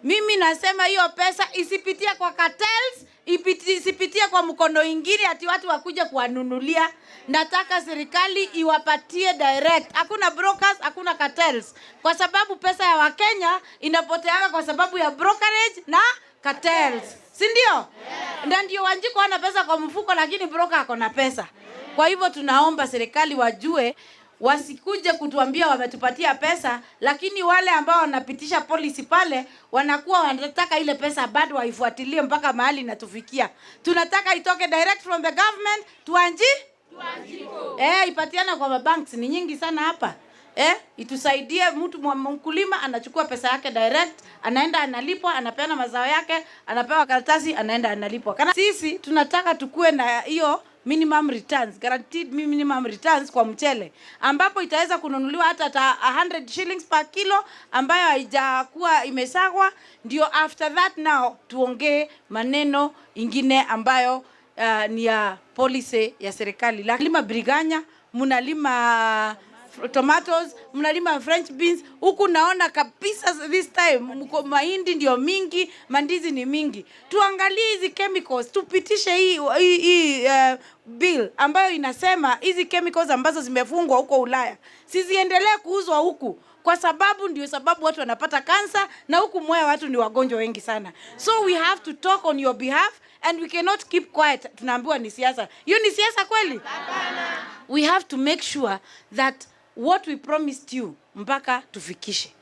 Mimi nasema hiyo pesa isipitie kwa cartels, isipitie kwa mkono ingine ati watu wakuja kuwanunulia. Nataka serikali iwapatie direct. Hakuna brokers, hakuna cartels, kwa sababu pesa ya Wakenya inapoteanga kwa sababu ya brokerage na cartels, si ndio? Yeah. Na ndio Wanjiku hana pesa kwa mfuko, lakini broker ako na pesa. Kwa hivyo tunaomba serikali wajue wasikuje kutuambia wametupatia pesa, lakini wale ambao wanapitisha policy pale wanakuwa wanataka ile pesa bado waifuatilie mpaka mahali inatufikia. Tunataka itoke direct from the government tuanji ipatiana kwa mabanks ni nyingi sana hapa. Itusaidie mtu mkulima anachukua pesa yake direct, anaenda analipwa, anapeana mazao yake, anapewa karatasi, anaenda analipwa. Kana sisi tunataka tukue na hiyo minimum returns, guaranteed minimum returns kwa mchele ambapo itaweza kununuliwa hata 100 shillings per kilo ambayo haijakuwa imesagwa. Ndio after that now tuongee maneno ingine ambayo ni ya policy ya serikali. Lima biriganya, mnalima tomatoes, mnalima French beans. Huku naona kabisa this time mko mahindi ndio mingi, mandizi ni mingi. Tuangalie hizi chemicals, tupitishe hii bill ambayo inasema hizi chemicals ambazo zimefungwa huko Ulaya siziendelee kuuzwa huku kwa sababu ndio sababu watu wanapata kansa na huku Mwea watu ni wagonjwa wengi sana. So we have to talk on your behalf and we cannot keep quiet. Tunaambiwa ni siasa. Hiyo ni siasa kweli? We have to make sure that what we promised you mpaka tufikishe.